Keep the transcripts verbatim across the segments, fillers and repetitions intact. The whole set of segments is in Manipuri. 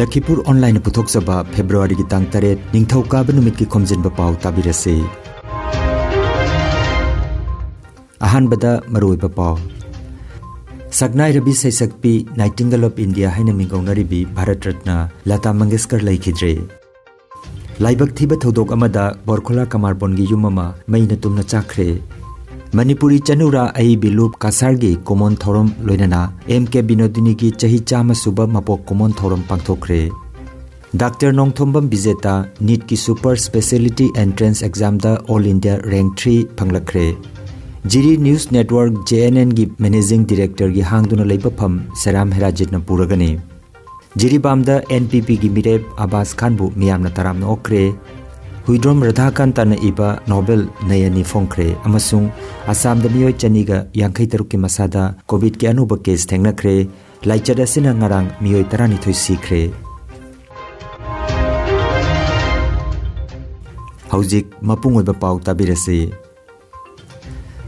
ꯂꯈꯤꯄꯨꯔ ꯑꯣꯟꯂꯥꯏꯟꯅ ꯄꯨꯊꯣꯛꯆꯕ ꯐꯦꯕ꯭ꯔꯨꯋꯥꯔꯤꯒꯤ ꯇꯥꯡ ꯇꯔꯦꯠ, ꯅꯤꯡꯊꯧꯀꯥꯕ ꯅꯨꯃꯤꯠꯀꯤ ꯈꯣꯝꯖꯤꯟꯕ ꯄꯥꯎ ꯇꯥꯕꯤꯔꯁꯤ꯫ ꯑꯍꯥꯟꯕꯗ ꯃꯔꯨꯑꯣꯏꯕ ꯄꯥꯎ꯫ ꯁꯛꯅꯥꯏꯔꯕꯤ ꯁꯩꯁꯛꯄꯤ Nightingale of India ꯍꯥꯏꯅ ꯃꯤꯡꯒꯧꯅꯔꯤꯕꯤ ꯚꯥꯔꯠ ꯔꯠꯅ ꯂꯇꯥ ꯃꯪꯒꯦꯁꯀꯔ ꯂꯩꯈꯤꯗ꯭ꯔꯦ꯫ ꯂꯥꯏꯕꯛ ꯊꯤꯕ ꯊꯧꯗꯣꯛ ꯑꯃꯗ ꯕꯣꯔꯈꯣꯂꯥ ꯀꯃꯥꯔꯕꯣꯟꯒꯤ ꯌꯨꯝ ꯑꯃ ꯃꯩꯅ ꯇꯨꯝꯅ ꯆꯥꯛꯈ꯭ꯔꯦ꯫ ꯃꯅꯤꯄꯨꯔꯤ ꯆꯅꯨꯔꯥ ꯑꯏꯕꯤ ꯂꯨꯞ ꯀꯥꯁꯥꯔꯒꯤ ꯀꯨꯃꯣꯟ ꯊꯧꯔꯝ ꯂꯣꯏꯅꯅ ꯑꯦꯝ ꯀꯦ ꯕꯤꯅꯣꯗꯤꯅꯤꯒꯤ ꯆꯍꯤ ꯆꯥꯝꯃ ꯁꯨꯕ ꯃꯄꯣꯛ ꯀꯨꯃꯣꯟ ꯊꯧꯔꯝ ꯄꯥꯡꯊꯣꯛꯈ꯭ꯔꯦ꯫ ꯗꯥꯛꯇꯔ ꯅꯣꯡꯊꯣꯝꯕꯝ ꯕꯤꯖꯦꯇꯥ ꯅꯤꯠꯀꯤ ꯁꯨꯄꯔ ꯁ꯭ꯄꯦꯁꯤꯌꯦꯂꯤꯇꯤ ꯑꯦꯟꯇ꯭ꯔꯦꯟꯁ ꯑꯦꯛꯖꯥꯝꯗ ꯑꯣꯜ ꯏꯟꯗꯤꯌꯥ ꯔꯦꯡꯛ ꯊ꯭ꯔꯤ ꯐꯪꯂꯛꯈ꯭ꯔꯦ꯫ Jiri news network, J N ꯑꯦꯟꯒꯤ ꯃꯦꯅꯦꯖꯤꯡ ꯗꯤꯔꯦꯛꯇꯔꯒꯤ ꯍꯥꯡꯗꯨꯅ ꯂꯩꯕ ꯐꯝ ꯁꯦꯔꯥꯝ ꯍꯦꯔꯥꯖꯤꯠꯅ ꯄꯨꯔꯒꯅꯤ꯫ ꯖꯤꯔꯤꯕꯥꯝꯗ ꯑꯦꯟ ꯄꯤ ꯄꯤꯒꯤ ꯃꯤꯔꯦꯞ ꯑꯕꯥꯁ ꯈꯥꯟꯕꯨ ꯃꯤꯌꯥꯝꯅ ꯇꯔꯥꯝꯅ ꯑꯣꯛꯈ꯭ꯔꯦ꯫ ꯍꯨꯏꯗ꯭ꯔꯣꯝ ꯔꯥꯙꯥꯀꯥꯟꯇꯅ ꯏꯕ ꯅꯣꯕꯦꯜ ꯅꯌꯅꯤ ꯐꯣꯡꯈ꯭ꯔꯦ ꯑꯃꯁꯨꯡ ꯑꯁꯥꯝꯗ ꯃꯤꯑꯣꯏ ꯆꯅꯤꯒ ꯌꯥꯡꯈꯩ ꯇꯔꯨꯛꯀꯤ ꯃꯁꯥꯗ ꯀꯣꯚꯤꯗꯀꯤ ꯑꯅꯧꯕ ꯀꯦꯁ ꯊꯦꯡꯅꯈ꯭ꯔꯦ꯫ ꯂꯥꯏꯆꯠ ꯑꯁꯤꯅ ꯉꯔꯥꯡ ꯃꯤꯑꯣꯏ ꯇꯔꯥꯅꯤꯊꯣꯏ ꯁꯤꯈ꯭ꯔꯦ꯫ ꯍꯧꯖꯤꯛ ꯃꯄꯨꯡ ꯑꯣꯏꯕ ꯄꯥꯎ ꯇꯥꯕꯤꯔꯁꯤ꯫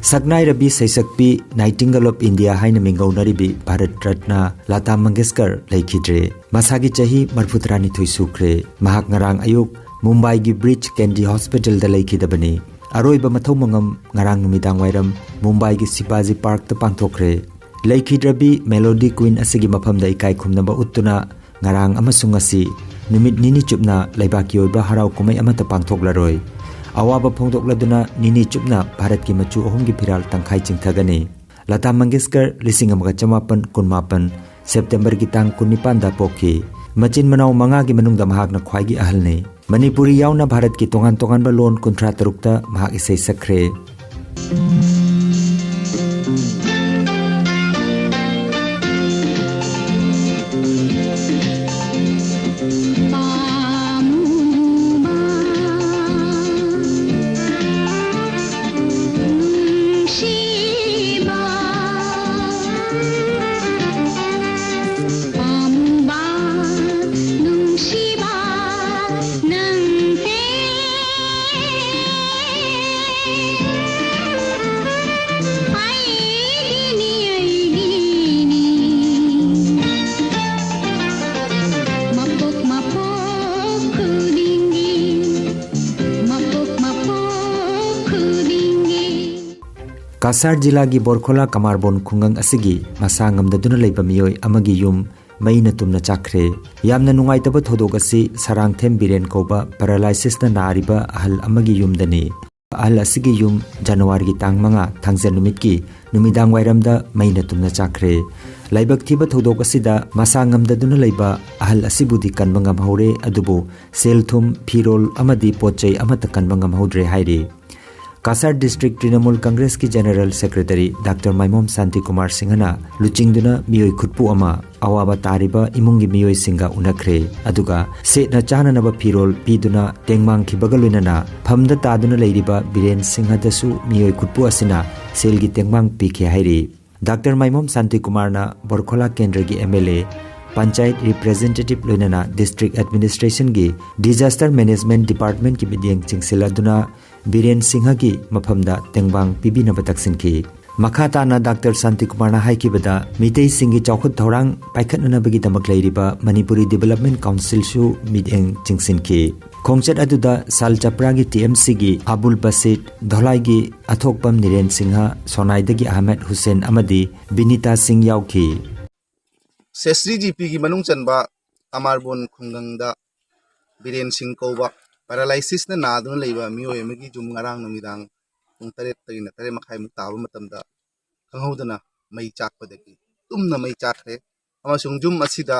ꯁꯛꯅꯥꯏꯔꯕꯤ ꯁꯩꯁꯛꯄꯤ Nightingale of India ꯍꯥꯏꯅ ꯃꯤꯡꯒꯧꯅꯔꯤꯕꯤ ꯚꯥꯔꯠ ꯔꯠꯅ ꯂꯇꯥ ꯃꯪꯒꯦꯁꯀꯔ ꯂꯩꯈꯤꯗ꯭ꯔꯦ꯫ ꯃꯁꯥꯒꯤ ꯆꯍꯤ ꯃꯔꯤꯐꯨ ꯇꯔꯥꯅꯤꯊꯣꯏ ꯁꯨꯈ꯭ꯔꯦ꯫ ꯃꯍꯥꯛ ꯉꯔꯥꯡ ꯑꯌꯨꯛ ꯃꯨꯝꯕꯥꯏꯒꯤ ꯕ꯭ꯔꯤꯆ ꯀꯦꯟꯗꯤ ꯍꯣꯁꯄꯤꯇꯥꯜꯗ ꯂꯩꯈꯤꯗꯕꯅꯤ꯫ ꯑꯔꯣꯏꯕ ꯃꯊꯧ ꯃꯉꯝ ꯉꯔꯥꯡ ꯅꯨꯃꯤꯗꯥꯡ ꯋꯥꯏꯔꯝ ꯃꯨꯝꯕꯥꯏꯒꯤ ꯁꯤꯕꯥꯖꯤ ꯄꯥꯔꯛꯇ ꯄꯥꯡꯊꯣꯛꯈ꯭ꯔꯦ꯫ ꯂꯩꯈꯤꯗ꯭ꯔꯕꯤ ꯃꯦꯂꯣꯗꯤ ꯀ꯭ꯋꯤꯟ ꯑꯁꯤꯒꯤ ꯃꯐꯝꯗ ꯏꯀꯥꯏ ꯈꯨꯝꯅꯕ ꯎꯠꯇꯨꯅ ꯉꯔꯥꯡ ꯑꯃꯁꯨꯡ ꯉꯁꯤ ꯅꯨꯃꯤꯠ ꯅꯤꯅꯤ ꯆꯨꯞꯅ ꯂꯩꯕꯥꯛꯀꯤ ꯑꯣꯏꯕ ꯍꯔꯥꯎ ꯀꯨꯝꯍꯩ ꯑꯃꯠꯇ ꯄꯥꯡꯊꯣꯛꯂꯔꯣꯏ꯫ ꯑꯋꯥꯕ ꯐꯣꯡꯗꯣꯛꯂꯗꯨꯅ ꯅꯤꯅꯤ ꯆꯨꯞꯅ ꯚꯥꯔꯠꯀꯤ ꯃꯆꯨ ꯑꯍꯨꯝꯒꯤ ꯐꯤꯔꯥꯜ ꯇꯪꯈꯥꯏ ꯆꯤꯡꯊꯒꯅꯤ꯫ ꯂꯇꯥ ꯃꯪꯒꯦꯁꯀꯔ ꯂꯤꯁꯤꯡ ꯑꯃꯒ ꯆꯃꯥꯄꯟ ꯀꯨꯟꯃꯥꯄꯟ ꯁꯦꯞꯇꯦꯝꯕꯔꯒꯤ ꯇꯥꯡ ꯀꯨꯟꯅꯤꯄꯥꯟꯗ ꯄꯣꯛꯈꯤ꯫ ꯃꯆꯤꯟ ꯃꯅꯥꯎ ꯃꯉꯥꯒꯤ ꯃꯅꯨꯡꯗ ꯃꯍꯥꯛꯅ ꯈ꯭ꯋꯥꯏꯒꯤ ꯑꯍꯜꯅꯤ꯫ ꯃꯅꯤꯄꯨꯔꯤ ꯌꯥꯎꯅ ꯚꯥꯔꯠꯀꯤ ꯇꯣꯉꯥꯟ ꯇꯣꯉꯥꯟꯕ ꯂꯣꯟ ꯀꯨꯟꯊ꯭ꯔꯥ ꯇꯔꯨꯛꯇ ꯃꯍꯥꯛ ꯏꯁꯩ ꯁꯛꯈ꯭ꯔꯦ꯫ ꯀꯥꯁꯥꯔ ꯖꯤꯂꯥꯒꯤ ꯕꯣꯔꯈꯣꯂꯥ ꯀꯃꯥꯔꯕꯣꯟ ꯈꯨꯡꯒꯪ ꯑꯁꯤꯒꯤ ꯃꯁꯥ ꯉꯝꯗꯗꯨꯅ ꯂꯩꯕ ꯃꯤꯑꯣꯏ ꯑꯃꯒꯤ ꯌꯨꯝ ꯃꯩꯅ ꯇꯨꯝꯅ ꯆꯥꯛꯈ꯭ꯔꯦ꯫ ꯌꯥꯝꯅ ꯅꯨꯡꯉꯥꯏꯇꯕ ꯊꯧꯗꯣꯛ ꯑꯁꯤ ꯁꯔꯥꯡꯊꯦꯝ ꯕꯤꯔꯦꯟ ꯀꯧꯕ paralysis ꯅ ꯅꯥꯔꯤꯕ ꯑꯍꯜ ꯑꯃꯒꯤ ꯌꯨꯝꯗꯅꯤ꯫ ꯑꯍꯜ ꯑꯁꯤꯒꯤ ꯌꯨꯝ ꯖꯅꯋꯥꯔꯤꯒꯤ ꯇꯥꯡ ꯃꯉꯥ, ꯊꯥꯡꯖ ꯅꯨꯃꯤꯠꯀꯤ ꯅꯨꯃꯤꯗꯥꯡ ꯋꯥꯏꯔꯝꯗ ꯃꯩꯅ ꯇꯨꯝꯅ ꯆꯥꯛꯈ꯭ꯔꯦ꯫ ꯂꯥꯏꯕꯛ ꯊꯤꯕ ꯊꯧꯗꯣꯛ ꯑꯁꯤꯗ ꯃꯁꯥ ꯉꯝꯗꯗꯨꯅ ꯂꯩꯕ ꯑꯍꯜ ꯑꯁꯤꯕꯨꯗꯤ ꯀꯟꯕ ꯉꯝꯍꯧꯔꯦ, ꯑꯗꯨꯕꯨ ꯁꯦꯜ ꯊꯨꯝ, ꯐꯤꯔꯣꯜ ꯑꯃꯗꯤ ꯄꯣꯠ ꯆꯩ ꯑꯃꯠꯇ ꯀꯟꯕ ꯉꯝꯍꯧꯗ꯭ꯔꯦ ꯍꯥꯏꯔꯤ꯫ ꯀꯥꯁꯥꯔ district ꯇ꯭ꯔꯤꯅꯃꯨꯜ ꯀꯪꯒ꯭ꯔꯦꯁꯀꯤ general secretary doctor ꯃꯥꯏꯃꯣꯝ Shantikumar ꯁꯤꯡꯍꯅ ꯂꯨꯆꯤꯡꯗꯨꯅ ꯃꯤꯑꯣꯏ ꯈꯨꯠꯄꯨ ꯑꯃ ꯑꯋꯥꯕ ꯇꯥꯔꯤꯕ ꯏꯃꯨꯡꯒꯤ ꯃꯤꯑꯣꯏꯁꯤꯡꯒ ꯎꯅꯈ꯭ꯔꯦ, ꯑꯗꯨꯒ ꯁꯦꯠꯅ ꯆꯥꯅꯅꯕ ꯐꯤꯔꯣꯜ ꯄꯤꯗꯨꯅ ꯇꯦꯡꯃꯥꯡꯈꯤꯕꯒ ꯂꯣꯏꯅꯅ ꯐꯝꯗ ꯇꯥꯗꯨꯅ ꯂꯩꯔꯤꯕ ꯕꯤꯔꯦꯟ ꯁꯤꯡꯍꯗꯁꯨ ꯃꯤꯑꯣꯏ ꯈꯨꯠꯄꯨ ꯑꯁꯤꯅ ꯁꯦꯜꯒꯤ ꯇꯦꯡꯃꯥꯡ ꯄꯤꯈꯤ ꯍꯥꯏꯔꯤ꯫ ꯗꯥꯛꯇꯔ ꯃꯥꯏꯃꯣꯝ ꯁꯥꯟꯇꯤꯀꯨꯃꯥꯔꯅ ꯕꯣꯔꯈꯣꯂꯥ ꯀꯦꯟꯗ꯭ꯔꯒꯤ ꯑꯦꯝ ꯑꯦꯜ ꯑꯦ, ꯄꯟꯆꯥꯌꯠ ꯔꯤꯄ꯭ꯔꯦꯖꯦꯟꯇꯦꯇꯤꯚ ꯂꯣꯏꯅꯅ ꯗꯤꯁꯇ꯭ꯔꯤꯛ ꯑꯦꯗꯃꯤꯅꯤꯁꯇ꯭ꯔꯦꯁꯟꯒꯤ ꯗꯤꯖꯥꯁꯇꯔ ꯃꯦꯅꯦꯖꯃꯦꯟꯠ ꯗꯤꯄꯥꯔꯠꯃꯦꯟꯠꯀꯤ ꯃꯤꯠꯌꯦꯡ ꯆꯤꯡꯁꯤꯜꯂꯗꯨꯅ ꯕꯤꯔꯦꯟ ꯁꯤꯡꯍꯒꯤ ꯃꯐꯝꯗ ꯇꯦꯡꯕꯥꯡ ꯄꯤꯕꯤꯅꯕ ꯇꯛꯁꯤꯟꯈꯤ꯫ ꯃꯈꯥ ꯇꯥꯅ ꯗꯥꯛꯇꯔ ꯁꯥꯟꯇꯤꯀꯨꯃꯥꯔꯅ ꯍꯥꯏꯈꯤꯕꯗ, ꯃꯤꯇꯩꯁꯤꯡꯒꯤ ꯆꯥꯎꯈꯠ ꯊꯧꯔꯥꯡ ꯄꯥꯏꯈꯠꯅꯅꯕꯒꯤꯗꯃꯛ ꯂꯩꯔꯤꯕ ꯃꯅꯤꯄꯨꯔꯤ ꯗꯤꯕꯦꯂꯞꯃꯦꯟꯠ ꯀꯥꯎꯟꯁꯤꯜꯁꯨ ꯃꯤꯠꯌꯦꯡ ꯆꯤꯡꯁꯤꯟꯈꯤ꯫ ꯈꯣꯡꯆꯠ ꯑꯗꯨꯗ ꯁꯥꯜ ꯆꯄ꯭ꯔꯥꯒꯤ ꯇꯤ ꯑꯦꯝ ꯁꯤꯒꯤ ꯑꯕꯨꯜ ꯕꯁꯤꯠ, ꯙꯣꯂꯥꯏꯒꯤ ꯑꯊꯣꯛꯄꯝ ꯅꯤꯔꯦꯟ ꯁꯤꯡꯍ, ꯁꯣꯅꯥꯏꯗꯒꯤ ꯑꯍꯃꯦꯗ ꯍꯨꯁꯦꯟ ꯑꯃꯗꯤ ꯕꯤꯅꯤꯇꯥ ꯁꯤꯡ ꯌꯥꯎꯈꯤ꯫ ꯁꯦꯁ꯭ꯔꯤ ꯖꯤ ꯄꯤꯒꯤ ꯃꯅꯨꯡ ꯆꯟꯕ ꯀꯃꯥꯔꯕꯣꯟ ꯈꯨꯡꯒꯪꯗ ꯕꯤꯔꯦꯟ ꯁꯤꯡ ꯀꯧꯕ paralysis ꯅ ꯅꯥꯗꯨꯅ ꯂꯩꯕ ꯃꯤꯑꯣꯏ ꯑꯃꯒꯤ ꯌꯨꯝ ꯉꯔꯥꯡ ꯅꯨꯃꯤꯗꯥꯡ ꯄꯨꯡ ꯇꯔꯦꯠꯇꯒꯤꯅ ꯇꯔꯦꯠ ꯃꯈꯥꯏꯃꯨꯛ ꯇꯥꯕ ꯃꯇꯝꯗ ꯈꯪꯍꯧꯗꯅ ꯃꯩ ꯆꯥꯛꯄꯗꯒꯤ ꯇꯨꯝꯅ ꯃꯩ ꯆꯥꯛꯈ꯭ꯔꯦ, ꯑꯃꯁꯨꯡ ꯌꯨꯝ ꯑꯁꯤꯗ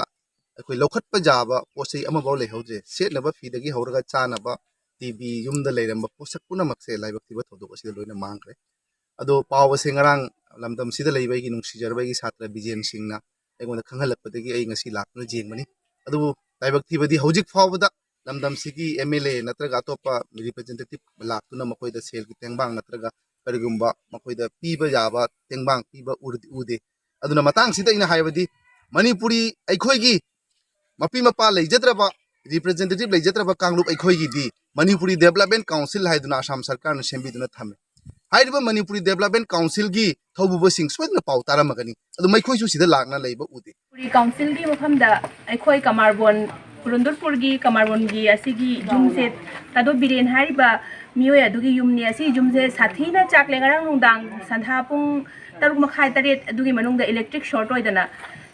ꯑꯩꯈꯣꯏ ꯂꯧꯈꯠꯄ ꯌꯥꯕ ꯄꯣꯠ ꯆꯩ ꯑꯃꯐꯥꯎ ꯂꯩꯍꯧꯗ꯭ꯔꯦ꯫ ꯁꯦꯠꯅꯕ ꯐꯤꯗꯒꯤ ꯍꯧꯔꯒ ꯆꯥꯅꯕ, ꯇꯤ ꯚꯤ, ꯌꯨꯝꯗ ꯂꯩꯔꯝꯕ ꯄꯣꯠꯁꯛ ꯄꯨꯝꯅꯃꯛꯁꯦ ꯂꯥꯏꯕꯛ ꯊꯤꯕ ꯊꯧꯗꯣꯛ ꯑꯁꯤꯗ ꯂꯣꯏꯅ ꯃꯥꯡꯈ꯭ꯔꯦ꯫ ꯑꯗꯣ ꯄꯥꯎ ꯑꯁꯦ ꯉꯔꯥꯡ ꯂꯝꯗꯝꯁꯤꯗ ꯂꯩꯕ ꯑꯩꯒꯤ ꯅꯨꯡꯁꯤꯖꯔꯕ ꯑꯩꯒꯤ ꯁꯥꯇ꯭ꯔ ꯕꯤꯖꯦꯟ ꯁꯤꯡꯅ ꯑꯩꯉꯣꯟꯗ ꯈꯪꯍꯜꯂꯛꯄꯗꯒꯤ ꯑꯩ ꯉꯁꯤ ꯂꯥꯛꯇꯨꯅ ꯌꯦꯡꯕꯅꯤ꯫ ꯑꯗꯨꯕꯨ ꯂꯥꯏꯕꯛ ꯊꯤꯕꯗꯤ ꯍꯧꯖꯤꯛ ꯐꯥꯎꯕꯗ ꯂꯝꯗꯝꯁꯤꯒꯤ ꯑꯦꯝ ꯑꯦꯜ ꯑꯦ ꯅꯠꯇ꯭ꯔꯒ ꯑꯇꯣꯞꯄ ꯔꯤꯄ꯭ꯔꯦꯖꯦꯟꯇꯦꯇꯤꯚ ꯂꯥꯛꯇꯨꯅ ꯃꯈꯣꯏꯗ ꯁꯦꯜꯒꯤ ꯇꯦꯡꯕꯥꯡ ꯅꯠꯇ꯭ꯔꯒ ꯀꯔꯤꯒꯨꯝꯕ ꯃꯈꯣꯏꯗ ꯄꯤꯕ ꯌꯥꯕ ꯇꯦꯡꯕꯥꯡ ꯄꯤꯕ ꯎꯔꯗꯤ ꯎꯗꯦ꯫ ꯑꯗꯨꯅ ꯃꯇꯥꯡꯁꯤꯗ ꯑꯩꯅ ꯍꯥꯏꯕꯗꯤ ꯃꯅꯤꯄꯨꯔꯤ ꯑꯩꯈꯣꯏꯒꯤ ꯃꯄꯤ ꯃꯄꯥ ꯂꯩꯖꯗ꯭ꯔꯕ, ꯔꯤꯄ꯭ꯔꯦꯖꯦꯟꯇꯦꯇꯤꯚ ꯂꯩꯖꯗ꯭ꯔꯕ ꯀꯥꯡꯂꯨꯞ ꯑꯩꯈꯣꯏꯒꯤꯗꯤ ꯃꯅꯤꯄꯨꯔꯤ ꯗꯦꯕꯂꯞꯃꯦꯟꯠ ꯀꯥꯎꯟꯁꯤꯜ ꯍꯥꯏꯗꯨꯅ ꯑꯁꯥꯝ ꯁꯔꯀꯥꯔꯅ ꯁꯦꯝꯕꯤꯗꯨꯅ ꯊꯝꯃꯦ꯫ ꯍꯥꯏꯔꯤꯕ ꯃꯅꯤꯄꯨꯔꯤ ꯗꯦꯕꯂꯞꯃꯦꯟꯠ ꯀꯥꯎꯟꯁꯤꯜꯒꯤ ꯊꯧꯕꯨꯕꯁꯤꯡ ꯁꯣꯏꯗꯅ ꯄꯥꯎ ꯇꯥꯔꯝꯃꯒꯅꯤ, ꯑꯗꯨ ꯃꯈꯣꯏꯁꯨ ꯁꯤꯗ ꯂꯥꯛꯅ ꯂꯩꯕ ꯎꯗꯦ꯫ ꯃꯅꯤꯄꯨꯔꯤ ꯀꯥꯎꯟꯁꯤꯜꯒꯤ ꯃꯐꯝꯗ ꯑꯩꯈꯣꯏ ꯀꯃꯥꯔꯕꯣꯟ, ꯄꯨꯔꯨꯟꯗꯨꯔꯄꯨꯔꯒꯤ ꯀꯃꯥꯔꯕꯣꯟꯒꯤ ꯑꯁꯤꯒꯤ ꯌꯨꯝꯁꯦ ꯇꯥꯗꯣ ꯕꯤꯔꯦꯟ ꯍꯥꯏꯔꯤꯕ ꯃꯤꯑꯣꯏ ꯑꯗꯨꯒꯤ ꯌꯨꯝꯅꯤ꯫ ꯑꯁꯤ ꯌꯨꯝꯁꯦ ꯁꯥꯊꯤꯅ ꯆꯥꯛꯂꯦ꯫ ꯉꯔꯥꯡ ꯅꯨꯡꯗꯥꯡ ꯁꯟꯙꯥ ꯄꯨꯡ ꯇꯔꯨꯛ ꯃꯈꯥꯏ, ꯇꯔꯦꯠ ꯑꯗꯨꯒꯤ ꯃꯅꯨꯡꯗ electric short ꯑꯣꯏꯗꯅ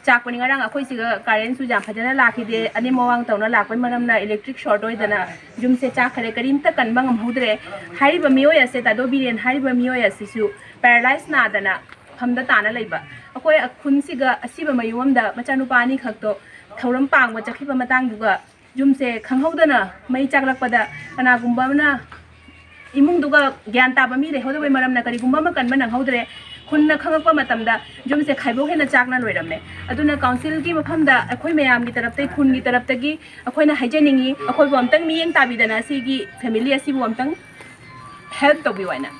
ꯆꯥꯛꯄꯅꯤ꯫ ꯉꯔꯥꯡ ꯑꯩꯈꯣꯏ ꯁꯤꯒ currentꯁꯨ ꯌꯥꯝ ꯐꯖꯅ ꯂꯥꯛꯈꯤꯗꯦ꯫ ꯑꯅꯦꯝ ꯑꯋꯥꯡ ꯇꯧꯅ ꯂꯥꯛꯄꯩ ꯃꯔꯝꯅ electric short ꯑꯣꯏꯗꯅ ꯌꯨꯝꯁꯦ ꯆꯥꯛꯈ꯭ꯔꯦ꯫ ꯀꯔꯤꯝꯇ ꯀꯟꯕ ꯉꯝꯍꯧꯗ꯭ꯔꯦ꯫ ꯍꯥꯏꯔꯤꯕ ꯃꯤꯑꯣꯏ ꯑꯁꯦ, ꯇꯥꯗꯣ ꯕꯤꯔꯦꯟ ꯍꯥꯏꯔꯤꯕ ꯃꯤꯑꯣꯏ ꯑꯁꯤꯁꯨ paralyse ꯅꯥꯗꯅ ꯐꯝꯗ ꯇꯥꯅ ꯂꯩꯕ꯫ ꯑꯩꯈꯣꯏ ꯈꯨꯟꯁꯤꯒ ꯑꯁꯤꯕ ꯃꯌꯨꯝ ꯑꯃꯗ ꯃꯆꯥꯅꯨꯄꯥ ꯑꯅꯤꯈꯛꯇꯣ ꯊꯧꯔꯝ ꯄꯥꯡꯕ ꯆꯠꯈꯤꯕ ꯃꯇꯥꯡꯗꯨꯒ ꯌꯨꯝꯁꯦ ꯈꯪꯍꯧꯗꯅ ꯃꯩ ꯆꯥꯛꯂꯛꯄꯗ ꯀꯅꯥꯒꯨꯝꯕ ꯑꯃꯅ, ꯏꯃꯨꯡꯗꯨꯒ ꯒ꯭ꯌꯥꯟ ꯇꯥꯕ ꯃꯤ ꯂꯩꯍꯧꯗꯕꯩ ꯃꯔꯝꯅ ꯀꯔꯤꯒꯨꯝꯕ ꯑꯃ ꯀꯟꯕ ꯅꯪꯍꯧꯗ꯭ꯔꯦ꯫ ꯈꯨꯟꯅ ꯈꯪꯉꯛꯄ ꯃꯇꯝꯗ ꯌꯨꯝꯁꯦ ꯈꯥꯏꯕꯣꯛ ꯍꯦꯟꯅ ꯆꯥꯛꯅ ꯂꯣꯏꯔꯝꯃꯦ꯫ ꯑꯗꯨꯅ councilꯒꯤ ꯃꯐꯝꯗ, ꯑꯩꯈꯣꯏ ꯃꯌꯥꯝꯒꯤ ꯇꯔꯞꯇꯒꯤ, ꯈꯨꯟꯒꯤ ꯇꯔꯞꯇꯒꯤ ꯑꯩꯈꯣꯏꯅ ꯍꯥꯏꯖꯅꯤꯡꯉꯤ, ꯑꯩꯈꯣꯏꯕꯨ ꯑꯝꯇꯪ ꯃꯤꯠꯌꯦꯡ ꯇꯥꯕꯤꯗꯅ ꯑꯁꯤꯒꯤ family ꯑꯁꯤꯕꯨ ꯑꯝꯇꯪ help ꯇꯧꯕꯤꯌꯨ ꯍꯥꯏꯅ꯫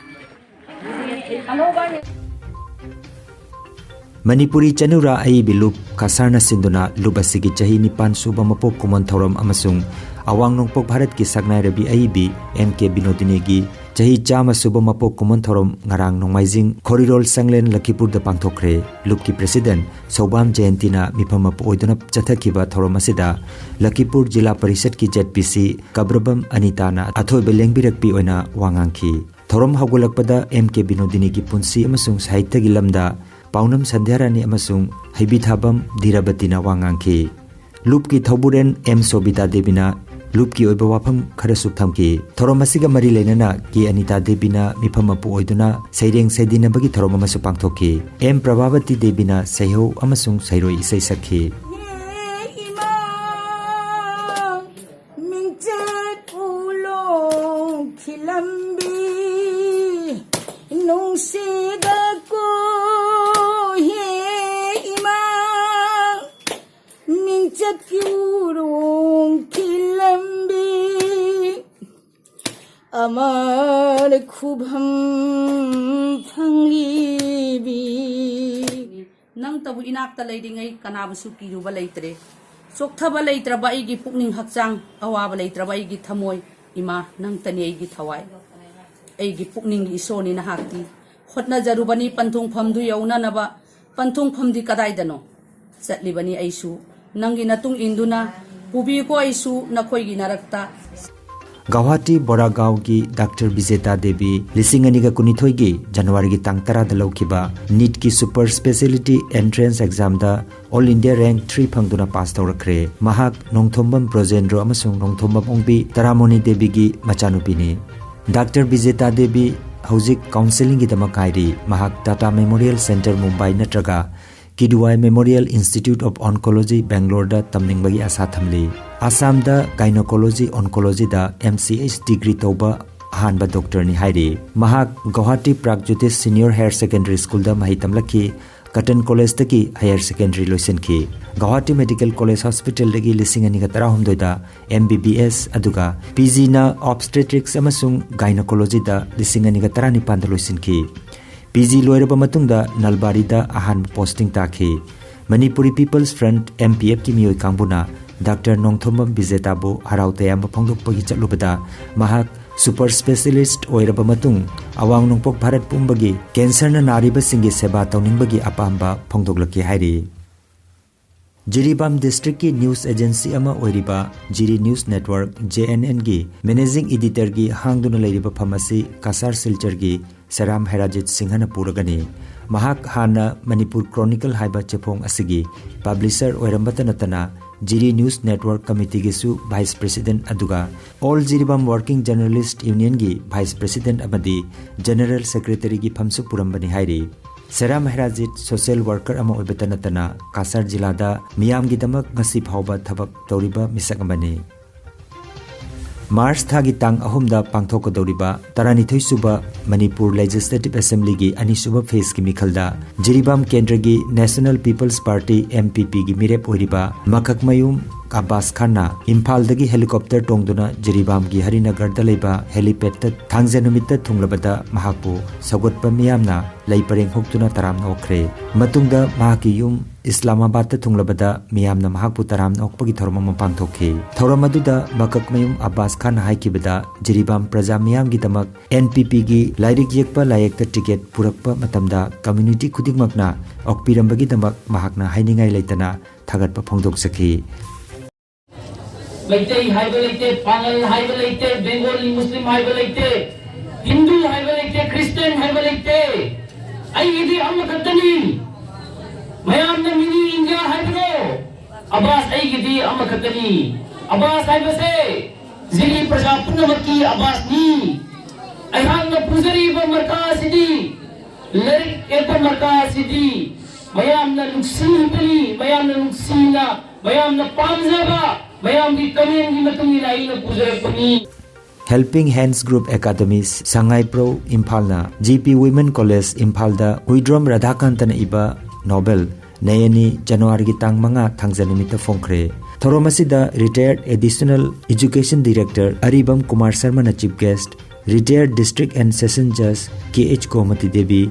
ꯃꯅꯤꯄꯨꯔꯤ ꯆꯅꯨꯔꯥ ꯑꯏꯕꯤ ꯂꯨꯞ ꯀꯁꯥꯔꯅ ꯁꯤꯟꯗꯨꯅ ꯂꯨꯞ ꯑꯁꯤꯒꯤ ꯆꯍꯤ ꯅꯤꯄꯥꯟ ꯁꯨꯕ ꯃꯄꯣꯛ ꯀꯨꯝꯑꯣꯟ ꯊꯧꯔꯝ ꯑꯃꯁꯨꯡ ꯑꯋꯥꯡ ꯅꯣꯡꯄꯣꯛ ꯚꯥꯔꯠꯀꯤ ꯁꯛꯅꯥꯏꯔꯕꯤ ꯑꯏꯕꯤ ꯑꯦꯝ ꯀꯦ ꯕꯤꯅꯣꯗꯤꯅꯤꯒꯤ ꯆꯍꯤ ꯆꯥꯝꯃ ꯁꯨꯕ ꯃꯄꯣꯛ ꯀꯨꯝꯑꯣꯟ ꯊꯧꯔꯝ ꯉꯔꯥꯡ ꯅꯣꯡꯃꯥꯏꯖꯤꯡ ꯈꯣꯔꯤꯔꯣꯜ ꯁꯪꯂꯦꯟ ꯂꯈꯤꯄꯨꯔꯗ ꯄꯥꯡꯊꯣꯛꯈ꯭ꯔꯦ꯫ ꯂꯨꯞꯀꯤ president ꯁꯧꯕꯥꯝ ꯖꯌꯟꯇꯤꯅ ꯃꯤꯐꯝ ꯃꯄꯨ ꯑꯣꯏꯗꯨꯅ ꯆꯠꯊꯈꯤꯕ ꯊꯧꯔꯝ ꯑꯁꯤꯗ ꯂꯈꯤꯄꯨꯔ ꯖꯤꯂꯥ ꯄꯔꯤꯁꯠꯀꯤ ꯖꯦꯠ ꯄꯤ ꯁꯤ ꯀꯕ꯭ꯔꯕꯝ ꯑꯅꯤꯇꯥꯅ ꯑꯊꯣꯏꯕ ꯂꯦꯡꯕꯤꯔꯛꯄꯤ ꯑꯣꯏꯅ ꯋꯥ ꯉꯥꯡꯈꯤ꯫ ꯊꯧꯔꯝ ꯍꯧꯒꯠꯂꯛꯄꯗ ꯑꯦꯝ ꯀꯦ ꯕꯤꯅꯣꯗꯤꯅꯤꯒꯤ ꯄꯨꯟꯁꯤ ꯑꯃꯁꯨꯡ ꯁꯥꯍꯤꯇ꯭ꯌꯒꯤ ꯂꯝꯗ ꯄꯥꯎꯅꯝ ꯁꯟꯙ꯭ꯌꯥꯔꯥꯅꯤ ꯑꯃꯁꯨꯡ ꯍꯩꯕꯤꯊꯥꯕꯝ ꯙꯤꯔꯥꯕꯇꯤꯅ ꯋꯥ ꯉꯥꯡꯈꯤ꯫ ꯂꯨꯞꯀꯤ ꯊꯧꯕꯨꯔꯦꯟ ꯑꯦꯝ ꯁꯣꯕꯤꯇꯥ ꯗꯦꯕꯤꯅ ꯂꯨꯞꯀꯤ ꯑꯣꯏꯕ ꯋꯥꯐꯝ ꯈꯔꯁꯨ ꯊꯝꯈꯤ꯫ ꯊꯧꯔꯝ ꯑꯁꯤꯒ ꯃꯔꯤ ꯂꯩꯅꯅ ꯀꯦ ꯑꯅꯤꯇꯥ ꯗꯦꯕꯤꯅ ꯃꯤꯐꯝ ꯃꯄꯨ ꯑꯣꯏꯗꯨꯅ ꯁꯩꯔꯦꯡ ꯁꯩꯗꯤꯟꯅꯕꯒꯤ ꯊꯧꯔꯝ ꯑꯃꯁꯨ ꯄꯥꯡꯊꯣꯛꯈꯤ꯫ ꯑꯦꯝ ꯄ꯭ꯔꯚꯥꯕꯇꯤ ꯗꯦꯕꯤꯅ ꯁꯩꯍꯧ ꯑꯃꯁꯨꯡ ꯁꯩꯔꯣꯏ ꯏꯁꯩ ꯁꯛꯈꯤ꯫ ꯃꯤꯡꯆꯠ ꯎꯂꯣꯡ ꯈꯤꯂꯝꯕꯤ ꯅꯨꯡꯁꯤꯗꯀꯣ ꯍꯦ ꯏꯃꯥ, ꯃꯤꯡꯆꯠꯀꯤ ꯎꯔꯣꯡ ꯈꯤꯂꯝꯕꯤ ꯑꯃꯔ ꯈꯨꯚꯝ ꯐꯪꯂꯤꯕꯤ꯫ ꯅꯪꯇꯕꯨ ꯏꯅꯥꯛꯇ ꯂꯩꯔꯤꯉꯩ ꯀꯅꯥꯕꯨꯁꯨ ꯀꯤꯔꯨꯕ ꯂꯩꯇ꯭ꯔꯦ꯫ ꯆꯣꯛꯊꯕ ꯂꯩꯇ꯭ꯔꯕ ꯑꯩꯒꯤ ꯄꯨꯛꯅꯤꯡ ꯍꯛꯆꯥꯡ, ꯑꯋꯥꯕ ꯂꯩꯇ꯭ꯔꯕ ꯑꯩꯒꯤ ꯊꯃꯣꯏ꯫ ꯏꯃꯥ, ꯅꯪꯇꯅꯤ ꯑꯩꯒꯤ ꯊꯋꯥꯏ꯫ ꯑꯩꯒꯤ ꯄꯨꯛꯅꯤꯡꯒꯤ ꯏꯁꯣꯔꯅꯤ ꯅꯍꯥꯛꯇꯤ꯫ ꯍꯣꯠꯅꯖꯔꯨꯕꯅꯤ ꯄꯟꯊꯨꯡꯐꯝꯗꯨ ꯌꯧꯅꯅꯕ꯫ ꯄꯟꯊꯨꯡꯐꯝꯗꯤ ꯀꯗꯥꯏꯗꯅꯣ? ꯆꯠꯂꯤꯕꯅꯤ ꯑꯩꯁꯨ ꯅꯪꯒꯤ ꯅꯇꯨꯡ ꯏꯟꯗꯨꯅ꯫ ꯄꯨꯕꯤꯀꯣ ꯑꯩꯁꯨ ꯅꯈꯣꯏꯒꯤ ꯅꯔꯛꯇ꯫ ꯒꯧꯍꯥꯇꯤ ꯕꯣꯔꯥꯒꯥꯎꯒꯤ ꯗꯥꯛꯇꯔ ꯕꯤꯖꯦꯇꯥ ꯗꯦꯕꯤ ꯂꯤꯁꯤꯡ ꯑꯅꯤꯒ ꯀꯨꯟꯅꯤꯊꯣꯏꯒꯤ ꯖꯅꯋꯥꯔꯤꯒꯤ ꯇꯥꯡ ꯇꯔꯥꯗ ꯂꯧꯈꯤꯕ ꯅꯤꯠꯀꯤ ꯁꯨꯄꯔ ꯁ꯭ꯄꯦꯁꯤꯌꯦꯂꯤꯇꯤ ꯑꯦꯟꯇ꯭ꯔꯦꯟꯁ ꯑꯦꯛꯖꯥꯝꯗ ꯑꯣꯜ ꯏꯟꯗꯤꯌꯥ ꯔꯦꯡꯛ ꯊ꯭ꯔꯤ ꯐꯪꯗꯨꯅ ꯄꯥꯁ ꯇꯧꯔꯛꯈ꯭ꯔꯦ꯫ ꯃꯍꯥꯛ ꯅꯣꯡꯊꯣꯝꯕꯝ ꯕ꯭ꯔꯣꯖꯦꯟꯗ꯭ꯔꯣ ꯑꯃꯁꯨꯡ ꯅꯣꯡꯊꯣꯝꯕꯝ ꯑꯣꯡꯕꯤ ꯇꯔꯥꯃꯣꯅꯤ ꯗꯦꯕꯤꯒꯤ ꯃꯆꯥꯅꯨꯄꯤꯅꯤ꯫ ꯗꯥꯛꯇꯔ ꯕꯤꯖꯦꯇꯥ ꯗꯦꯕꯤ ꯍꯧꯖꯤꯛ ꯀꯥꯎꯟꯁꯦꯂꯤꯡꯒꯤꯗꯃꯛ ꯉꯥꯏꯔꯤ꯫ ꯃꯍꯥꯛ ꯇꯥꯇꯥ ꯃꯦꯃꯣꯔꯤꯌꯦꯜ ꯁꯦꯟꯇꯔ ꯃꯨꯝꯕꯥꯏ ꯅꯠꯇ꯭ꯔꯒ Kidwai memorial institute of oncology ꯕꯦꯡꯒ꯭ꯂꯣꯔꯗ ꯇꯝꯅꯤꯡꯕꯒꯤ ꯑꯥꯁꯥ ꯊꯝꯂꯤ꯫ ꯑꯁꯥꯝꯗ ꯒꯥꯏꯅꯣꯀꯣꯂꯣꯖꯤ ꯑꯣꯟꯀꯣꯂꯣꯖꯤꯗ ꯑꯦꯝ ꯁꯤ ꯑꯩꯆ ꯗꯤꯒ꯭ꯔꯤ ꯇꯧꯕ ꯑꯍꯥꯟꯕ ꯗꯣꯛꯇꯔꯅꯤ ꯍꯥꯏꯔꯤ꯫ ꯃꯍꯥꯛ ꯒꯧꯍꯥꯇꯤ ꯄ꯭ꯔꯥꯒꯖꯣꯇꯤꯁ ꯁꯤꯅꯤꯌꯔ ꯍꯥꯌꯔ ꯁꯦꯀꯦꯟꯗꯔꯤ ꯁ꯭ꯀꯨꯜꯗ ꯃꯍꯩ ꯇꯝꯂꯛꯈꯤ꯫ ꯀꯇꯟ ꯀꯣꯂꯦꯖꯇꯒꯤ ꯍꯥꯌꯔ ꯁꯦꯀꯦꯟꯗꯔꯤ ꯂꯣꯏꯁꯤꯟꯈꯤ꯫ ꯒꯧꯍꯥꯇꯤ ꯃꯦꯗꯤꯀꯦꯜ ꯀꯣꯂꯦꯖ ꯍꯣꯁꯄꯤꯇꯥꯜꯗꯒꯤ ꯂꯤꯁꯤꯡ ꯑꯅꯤꯒ ꯇꯔꯥꯍꯨꯝꯗꯣꯏꯗ ꯑꯦꯝ ꯕꯤ ꯕꯤ ꯑꯦꯁ ꯑꯗꯨꯒ ꯄꯤ ꯖꯤꯅ ꯑꯣꯕꯁꯇꯦꯇ꯭ꯔꯤꯛꯁ ꯑꯃꯁꯨꯡ ꯒꯥꯏꯅꯣꯀꯣꯂꯣꯖꯤꯗ ꯂꯤꯁꯤꯡ ꯑꯅꯤꯒ ꯇꯔꯥꯅꯤꯄꯥꯟꯗ ꯂꯣꯏꯁꯤꯟꯈꯤ꯫ ꯄꯤ ꯖꯤ ꯂꯣꯏꯔꯕ ꯃꯇꯨꯡꯗ ꯅꯜꯕꯥꯔꯤꯗ ꯑꯍꯥꯟꯕ ꯄꯣꯁꯇꯤꯡ ꯇꯥꯈꯤ꯫ Manipuri people's front, M P ꯑꯦꯐꯀꯤ ꯃꯤꯑꯣꯏ ꯀꯥꯡꯕꯨꯅ ꯗꯥꯛꯇꯔ ꯅꯣꯡꯊꯣꯝꯕꯝ ꯕꯤꯖꯦꯇꯥꯕꯨ ꯍꯔꯥꯎ ꯇꯌꯥꯝꯕ ꯐꯣꯡꯗꯣꯛꯄꯒꯤ ꯆꯠꯂꯨꯕꯗ ꯃꯍꯥꯛ ꯁꯨꯄꯔ ꯁ꯭ꯄꯦꯁꯤꯌꯦꯂꯤꯁꯠ ꯑꯣꯏꯔꯕ ꯃꯇꯨꯡ ꯑꯋꯥꯡ ꯅꯣꯡꯄꯣꯛ ꯚꯥꯔꯠ ꯄꯨꯝꯕꯒꯤ ꯀꯦꯟꯁꯔꯅ ꯅꯥꯔꯤꯕꯁꯤꯡꯒꯤ ꯁꯦꯕꯥ ꯇꯧꯅꯤꯡꯕꯒꯤ ꯑꯄꯥꯝꯕ ꯐꯣꯡꯗꯣꯛꯂꯛꯈꯤ ꯍꯥꯏꯔꯤ꯫ ꯖꯤꯔꯤꯕꯥꯝ ꯗꯤꯁꯇ꯭ꯔꯤꯛꯀꯤ ꯅ꯭ꯌꯨꯁ ꯑꯦꯖꯦꯟꯁꯤ ꯑꯃ ꯑꯣꯏꯔꯤꯕ Jiri news network, J N ꯑꯦꯟꯒꯤ ꯃꯦꯅꯦꯖꯤꯡ ꯏꯗꯤꯇꯔꯒꯤ ꯍꯥꯡꯗꯨꯅ ꯂꯩꯔꯤꯕ ꯐꯝ ꯑꯁꯤ ꯀꯁꯥꯔ ꯁꯤꯜꯆꯔꯒꯤ ꯁꯦꯔꯥꯝ ꯍꯦꯔꯥꯖꯤꯠ ꯁꯤꯡꯍꯅ ꯄꯨꯔꯒꯅꯤ꯫ ꯃꯍꯥꯛ ꯍꯥꯟꯅ ꯃꯅꯤꯄꯨꯔ ꯀ꯭ꯔꯣꯅꯤꯀꯜ ꯍꯥꯏꯕ ꯆꯦꯐꯣꯡ ꯑꯁꯤꯒꯤ ꯄꯕ꯭ꯂꯤꯁꯔ ꯑꯣꯏꯔꯝꯕꯇ ꯅꯠꯇꯅ ꯖꯤꯔꯤ ꯅ꯭ꯌꯨꯁ ꯅꯦꯠꯋꯥꯔꯛ ꯀꯃꯤꯇꯤꯒꯤꯁꯨ ꯚꯥꯏꯁ ꯄ꯭ꯔꯦꯁꯤꯗꯦꯟꯠ ꯑꯗꯨꯒ ꯑꯣꯜ ꯖꯤꯔꯤꯕꯥꯝ ꯋꯥꯔꯀꯤꯡ ꯖꯔꯅꯦꯂꯤꯁꯠ ꯌꯨꯅꯤꯌꯟꯒꯤ ꯚꯥꯏꯁ ꯄ꯭ꯔꯦꯁꯤꯗꯦꯟꯠ ꯑꯃꯗꯤ ꯖꯦꯅꯔꯦꯜ ꯁꯦꯀ꯭ꯔꯦꯇꯔꯤꯒꯤ ꯐꯝꯁꯨ ꯄꯨꯔꯝꯕꯅꯤ ꯍꯥꯏꯔꯤ꯫ ꯁꯦꯔꯥꯝ ꯍꯦꯔꯥꯖꯤꯠ ꯁꯣꯁꯤꯌꯦꯜ ꯋꯥꯔꯀꯔ ꯑꯃ ꯑꯣꯏꯕꯇ ꯅꯠꯇꯅ ꯀꯁꯥꯔ ꯖꯤꯂꯥꯗ ꯃꯤꯌꯥꯝꯒꯤꯗꯃꯛ ꯉꯁꯤ ꯐꯥꯎꯕ ꯊꯕꯛ ꯇꯧꯔꯤꯕ ꯃꯤꯁꯛ ꯑꯃꯅꯤ꯫ ꯃꯥꯔꯆ ꯊꯥꯒꯤ ꯇꯥꯡ ꯑꯍꯨꯝꯗ ꯄꯥꯡꯊꯣꯛꯀꯗꯧꯔꯤꯕ ꯇꯔꯥꯅꯤꯊꯣꯏ ꯁꯨꯕ ꯃꯅꯤꯄꯨꯔ ꯂꯦꯖꯤꯁꯂꯦꯇꯤꯚ ꯑꯦꯁꯦꯝꯕ꯭ꯂꯤꯒꯤ ꯑꯅꯤꯁꯨꯕ ꯐꯦꯖꯀꯤ ꯃꯤꯈꯜꯗ ꯖꯤꯔꯤꯕꯥꯝ ꯀꯦꯟꯗ꯭ꯔꯒꯤ national people's party, M P ꯄꯤꯒꯤ ꯃꯤꯔꯦꯞ ꯑꯣꯏꯔꯤꯕ ꯃꯀꯛꯃꯌꯨꯝ ꯑꯕꯥꯁ ꯈꯥꯟꯅ ꯏꯝꯐꯥꯜꯗꯒꯤ ꯍꯦꯂꯤꯀꯣꯞꯇꯔ ꯇꯣꯡꯗꯨꯅ ꯖꯤꯔꯤꯕꯥꯝꯒꯤ ꯍꯔꯤꯅꯒꯔꯗ ꯂꯩꯕ ꯍꯦꯂꯤꯄꯦꯗꯇ ꯊꯥꯡꯖ ꯅꯨꯃꯤꯠꯇ ꯊꯨꯡꯂꯕꯗ ꯃꯍꯥꯛꯄꯨ ꯁꯧꯒꯠꯄ ꯃꯤꯌꯥꯝꯅ ꯂꯩ ꯄꯔꯦꯡ ꯍꯨꯛꯇꯨꯅ ꯇꯔꯥꯝꯅ ꯑꯣꯛꯈ꯭ꯔꯦ꯫ ꯃꯇꯨꯡꯗ ꯃꯍꯥꯛꯀꯤ ꯌꯨꯝ ꯏꯁꯂꯥꯃꯥꯕꯥꯗꯇ ꯊꯨꯡꯂꯕꯗ ꯃꯤꯌꯥꯝꯅ ꯃꯍꯥꯛꯄꯨ ꯇꯔꯥꯝꯅ ꯑꯣꯛꯄꯒꯤ ꯊꯧꯔꯝ ꯑꯃ ꯄꯥꯡꯊꯣꯛꯈꯤ꯫ ꯊꯧꯔꯝ ꯑꯗꯨꯗ ꯃꯀꯛꯃꯌꯨꯝ ꯑꯕꯥꯁ ꯈꯥꯟꯅ ꯍꯥꯏꯈꯤꯕꯗ ꯖꯤꯔꯤꯕꯥꯝ ꯄ꯭ꯔꯖꯥ ꯃꯤꯌꯥꯝꯒꯤꯗꯃꯛ ꯑꯦꯟ ꯄꯤ ꯄꯤꯒꯤ ꯂꯥꯏꯔꯤꯛ ꯌꯦꯛꯄ ꯂꯥꯏꯌꯦꯛꯇ ꯇꯤꯀꯦꯠ ꯄꯨꯔꯛꯄ ꯃꯇꯝꯗ ꯀꯝꯃ꯭ꯌꯨꯅꯤꯇꯤ ꯈꯨꯗꯤꯡꯃꯛꯅ ꯑꯣꯛꯄꯤꯔꯝꯕꯒꯤꯗꯃꯛ ꯃꯍꯥꯛꯅ ꯍꯥꯏꯅꯤꯡꯉꯥꯏ ꯂꯩꯇꯅ ꯊꯥꯒꯠꯄ ꯐꯣꯡꯗꯣꯛꯆꯈꯤ꯫ ꯃꯩꯇꯩ ꯍꯥꯏꯕ ꯂꯩꯇꯦ, ꯄꯥꯉꯜ ꯍꯥꯏꯕ ꯂꯩꯇꯦ, ꯕꯦꯡꯒꯣꯂꯤ ꯃꯨꯁꯂꯤꯝ ꯍꯥꯏꯕ ꯂꯩꯇꯦ, ꯍꯤꯟꯗꯨ ꯍꯥꯏꯕ ꯂꯩꯇꯦ, ꯈ꯭ꯔꯤꯁꯇꯤꯌꯥꯟ ꯍꯥꯏꯕ ꯂꯩꯇꯦ꯫ ꯑꯩꯒꯤꯗꯤ ꯑꯃꯈꯛꯇꯅꯤ꯫ ꯃꯌꯥꯝꯅ ꯃꯤꯅꯤ ꯏꯟꯗꯤꯌꯥ ꯍꯥꯏꯕꯗꯣ, ꯑꯕꯥꯁ ꯑꯩꯒꯤꯗꯤ ꯑꯃꯈꯛꯇꯅꯤ꯫ ꯑꯕꯥꯁ ꯍꯥꯏꯕꯁꯦ ꯖꯤꯔꯤ ꯄ꯭ꯔꯖꯥ ꯄꯨꯝꯅꯃꯛꯀꯤ ꯑꯕꯥꯁꯅꯤ꯫ ꯑꯩꯍꯥꯛꯅ ꯄꯨꯖꯔꯤꯕ ꯃꯔꯀꯥ ꯑꯁꯤꯗꯤ, ꯂꯥꯏꯔꯤꯛ ꯌꯦꯛꯄ ꯃꯔꯀꯥ ꯑꯁꯤꯗꯤ ꯃꯌꯥꯝꯅ ꯅꯨꯡꯁꯤꯕꯅꯤ, ꯃꯌꯥꯝꯅ ꯅꯨꯡꯁꯤꯅ, ꯃꯌꯥꯝꯅ ꯄꯥꯝꯖꯕ, ꯃꯌꯥꯝꯒꯤ ꯀꯃꯦꯟꯒꯤ ꯃꯇꯨꯡ ꯏꯟꯅ ꯑꯩꯅ ꯄꯨꯖꯔꯛꯄꯅꯤ꯫ Helping Hands Group Academy, Sangaiprou, ꯏꯝꯐꯥꯜꯅ ꯖꯤ ꯄꯤ Women College ꯏꯝꯐꯥꯜꯗ ꯍꯨꯏꯗ꯭ꯔꯣꯝ ꯔꯥꯙꯥꯀꯥꯟꯇꯅ ꯏꯕ ꯅꯣꯕꯦꯜ ꯅꯌꯅꯤ ꯖꯅꯋꯥꯔꯤꯒꯤ ꯇꯥꯡ ꯃꯉꯥ ꯊꯥꯡꯖ ꯅꯨꯃꯤꯠꯇ ꯐꯣꯡꯈ꯭ꯔꯦ꯫ ꯊꯧꯔꯝ ꯑꯁꯤꯗ retired Additional Education Director Aribam Kumar ꯁꯔꯃꯅ chief guest, retired District and Session Judge K H Gomati Devi,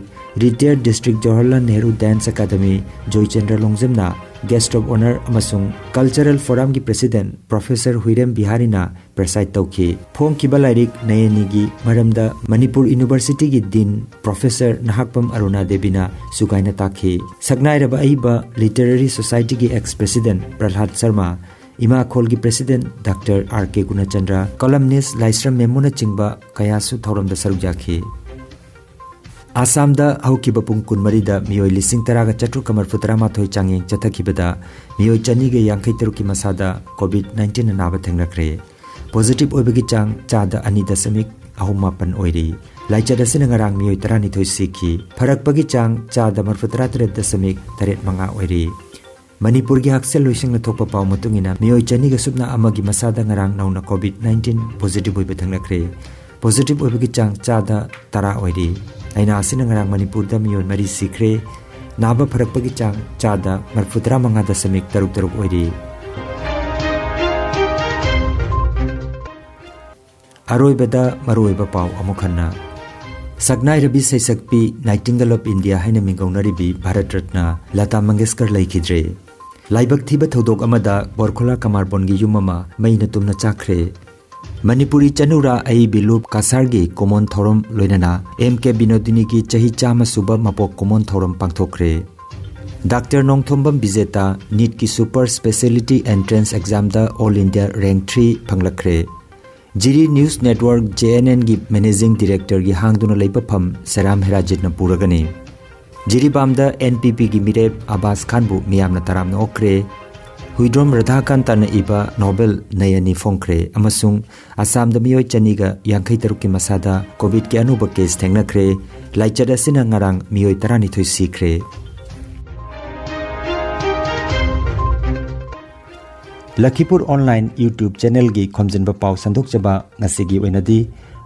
retired District Jawaharlal Nehru Dance Academy Joychandra ꯂꯣꯡꯖꯝꯅ guest of honour ꯑꯃꯁꯨꯡ Cultural Forumꯒꯤ President Professor ꯍꯨꯏꯔꯦꯝ ꯕꯤꯍꯥꯔꯤꯅ preside ꯇꯧꯈꯤ꯫ ꯐꯣꯡꯈꯤꯕ ꯂꯥꯏꯔꯤꯛ ꯅꯌꯅꯤꯒꯤ ꯃꯔꯝꯗ ꯃꯅꯤꯄꯨꯔ Universityꯒꯤ Dean Professor ꯅꯍꯥꯛꯄꯝ ꯑꯔꯨꯅꯥ ꯗꯦꯕꯤꯅ ꯁꯨꯒꯥꯏꯅ ꯇꯥꯛꯈꯤ꯫ ꯁꯛꯅꯥꯏꯔꯕ ꯑꯏꯕ Literary Societyꯒꯤ ex President ꯄ꯭ꯔꯍ꯭ꯂꯥꯗ ꯁꯔꯃ, ꯏꯃꯥꯈꯣꯜꯒꯤ President doctor R K Gunachandra, columnist ꯂꯥꯏꯁ꯭ꯔꯝ ꯃꯦꯝꯃꯨꯅꯆꯤꯡꯕ ꯀꯌꯥꯁꯨ ꯊꯧꯔꯝꯗ ꯁꯔꯨꯛ ꯌꯥꯈꯤ꯫ ꯑꯁꯥꯝꯗ ꯍꯧꯈꯤꯕ ꯄꯨꯡ ꯀꯨꯟꯃꯔꯤꯗ ꯃꯤꯑꯣꯏ ꯂꯤꯁꯤꯡ ꯇꯔꯥꯒ ꯆꯥꯇ꯭ꯔꯨꯛꯀ ꯃꯔꯤꯐꯨ ꯇꯔꯥꯃꯥꯊꯣꯏ ꯆꯥꯡꯌꯦꯡ ꯆꯠꯊꯈꯤꯕꯗ ꯃꯤꯑꯣꯏ ꯆꯅꯤꯒ ꯌꯥꯡꯈꯩ ꯇꯔꯨꯛꯀꯤ ꯃꯁꯥꯗ COVID nineteenꯅ ꯅꯥꯕ ꯊꯦꯡꯅꯈ꯭ꯔꯦ꯫ Positive ꯑꯣꯏꯕꯒꯤ ꯆꯥꯡ ꯆꯥꯗ ꯑꯅꯤ ꯗꯁꯃꯤꯛ ꯑꯍꯨꯝ ꯃꯥꯄꯟ ꯑꯣꯏꯔꯤ꯫ ꯂꯥꯏꯆꯠ ꯑꯁꯤꯅ ꯉꯔꯥꯡ ꯃꯤꯑꯣꯏ ꯇꯔꯥꯅꯤꯊꯣꯏ ꯁꯤꯈꯤ꯫ ꯐꯔꯛꯄꯒꯤ ꯆꯥꯡ ꯆꯥꯗ ꯃꯔꯤꯐꯨ ꯇꯔꯥ ꯇꯔꯦꯠ ꯗꯁꯃꯤꯛ ꯇꯔꯦꯠ ꯃꯉꯥ ꯑꯣꯏꯔꯤ꯫ ꯃꯅꯤꯄꯨꯔꯒꯤ ꯍꯛꯁꯦꯜ ꯂꯣꯏꯁꯪꯅ ꯊꯣꯛꯄ ꯄꯥꯎ ꯃꯇꯨꯡ ꯏꯟꯅ ꯃꯤꯑꯣꯏ ꯆꯅꯤꯒ ꯁꯨꯞꯅ ꯑꯃꯒꯤ ꯃꯁꯥꯗ ꯉꯔꯥꯡ ꯅꯧꯅ COVID nineteen positive ꯑꯣꯏꯕ ꯊꯦꯡꯅꯈ꯭ꯔꯦ꯫ Positive ꯑꯣꯏꯕꯒꯤ ꯆꯥꯡ ꯆꯥꯗ ꯇꯔꯥ ꯑꯣꯏꯔꯤ꯫ ꯂꯥꯏꯅꯥ ꯑꯁꯤꯅ ꯉꯔꯥꯡ ꯃꯅꯤꯄꯨꯔꯗ ꯃꯤꯑꯣꯏ ꯃꯔꯤ ꯁꯤꯈ꯭ꯔꯦ꯫ ꯅꯥꯕ ꯐꯔꯛꯄꯒꯤ ꯆꯥꯡ ꯆꯥꯗ ꯃꯔꯤꯐꯨ ꯇꯔꯥ ꯃꯉꯥ ꯗꯁꯃꯤꯛ ꯇꯔꯨꯛ ꯇꯔꯨꯛ ꯑꯣꯏꯔꯤ꯫ ꯑꯔꯣꯏꯕꯗ ꯃꯔꯨꯑꯣꯏꯕ ꯄꯥꯎ ꯑꯃꯨꯛ ꯍꯟꯅ꯫ ꯁꯛꯅꯥꯏꯔꯕꯤ ꯁꯩꯁꯛꯄꯤ Nightingale of India ꯍꯥꯏꯅ ꯃꯤꯡꯒꯧꯅꯔꯤꯕꯤ ꯚꯥꯔꯠ ꯔꯠꯅ ꯂꯇꯥ ꯃꯪꯒꯦꯁꯀꯔ ꯂꯩꯈꯤꯗ꯭ꯔꯦ꯫ ꯂꯥꯏꯕꯛ ꯊꯤꯕ ꯊꯧꯗꯣꯛ ꯑꯃꯗ ꯕꯣꯔꯈꯣꯂꯥ ꯀꯃꯥꯔꯕꯣꯟꯒꯤ ꯌꯨꯝ ꯑꯃ ꯃꯩꯅ ꯇꯨꯝꯅ ꯆꯥꯛꯈ꯭ꯔꯦ꯫ ꯃꯅꯤꯄꯨꯔꯤ ꯆꯅꯨꯔꯥ ꯑꯏꯕꯤ ꯂꯨꯞ ꯀꯁꯥꯔꯒꯤ ꯀꯣꯃꯣꯟ ꯊꯧꯔꯝ ꯂꯣꯏꯅꯅ ꯑꯦꯝ ꯀꯦ ꯕꯤꯅꯣꯗꯤꯅꯤꯒꯤ ꯆꯍꯤ ꯆꯥꯝꯃ ꯁꯨꯕ ꯃꯄꯣꯛ ꯀꯣꯃꯣꯟ ꯊꯧꯔꯝ ꯄꯥꯡꯊꯣꯛꯈ꯭ꯔꯦ꯫ ꯗꯥꯛꯇꯔ ꯅꯣꯡꯊꯣꯝꯕꯝ ꯕꯤꯖꯦꯇꯥ ꯅꯤꯠꯀꯤ ꯁꯨꯄꯔ ꯁ꯭ꯄꯦꯁꯤꯌꯦꯂꯤꯇꯤ ꯑꯦꯟꯇ꯭ꯔꯦꯟꯁ ꯑꯦꯛꯖꯥꯝꯗ ꯑꯣꯜ ꯏꯟꯗꯤꯌꯥ ꯔꯦꯡꯛ ꯊ꯭ꯔꯤ ꯐꯪꯂꯛꯈ꯭ꯔꯦ꯫ Jiri news network, J N ꯑꯦꯟꯒꯤ ꯃꯦꯅꯦꯖꯤꯡ ꯗꯤꯔꯦꯛꯇꯔꯒꯤ ꯍꯥꯡꯗꯨꯅ ꯂꯩꯕ ꯐꯝ ꯁꯦꯔꯥꯝ ꯍꯦꯔꯥꯖꯤꯠꯅ ꯄꯨꯔꯒꯅꯤ꯫ ꯖꯤꯔꯤꯕꯥꯝꯗ ꯑꯦꯟ ꯄꯤ ꯄꯤꯒꯤ ꯃꯤꯔꯦꯞ ꯑꯕꯥꯁ ꯈꯥꯟꯕꯨ ꯃꯤꯌꯥꯝꯅ ꯇꯔꯥꯝꯅ ꯑꯣꯛꯈ꯭ꯔꯦ꯫ ꯍꯨꯏꯗ꯭ꯔꯣꯝ ꯔꯥꯙꯥꯀꯥꯟꯇꯅ ꯏꯕ ꯅꯣꯕꯦꯜ ꯅꯌꯅꯤ ꯐꯣꯡꯈ꯭ꯔꯦ ꯑꯃꯁꯨꯡ ꯑꯁꯥꯝꯗ ꯃꯤꯑꯣꯏ ꯆꯅꯤꯒ ꯌꯥꯡꯈꯩ ꯇꯔꯨꯛꯀꯤ ꯃꯁꯥꯗ ꯀꯣꯚꯤꯗꯀꯤ ꯑꯅꯧꯕ ꯀꯦꯁ ꯊꯦꯡꯅꯈ꯭ꯔꯦ꯫ ꯂꯥꯏꯆꯠ ꯑꯁꯤꯅ ꯉꯔꯥꯡ ꯃꯤꯑꯣꯏ ꯇꯔꯥꯅꯤꯊꯣꯏ ꯁꯤꯈ꯭ꯔꯦ꯫ ꯂꯈꯤꯄꯨꯔ ꯑꯣꯟꯂꯥꯏꯟ YouTube ꯆꯦꯅꯦꯜꯒꯤ ꯈꯣꯝꯖꯤꯟꯕ ꯄꯥꯎ ꯁꯟꯗꯣꯛꯆꯕ ꯉꯁꯤꯒꯤ ꯑꯣꯏꯅꯗꯤ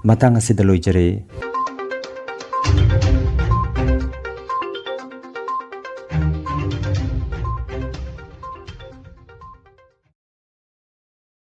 ꯃꯇꯥꯡ ꯑꯁꯤꯗ ꯂꯣꯏꯖꯔꯦ꯫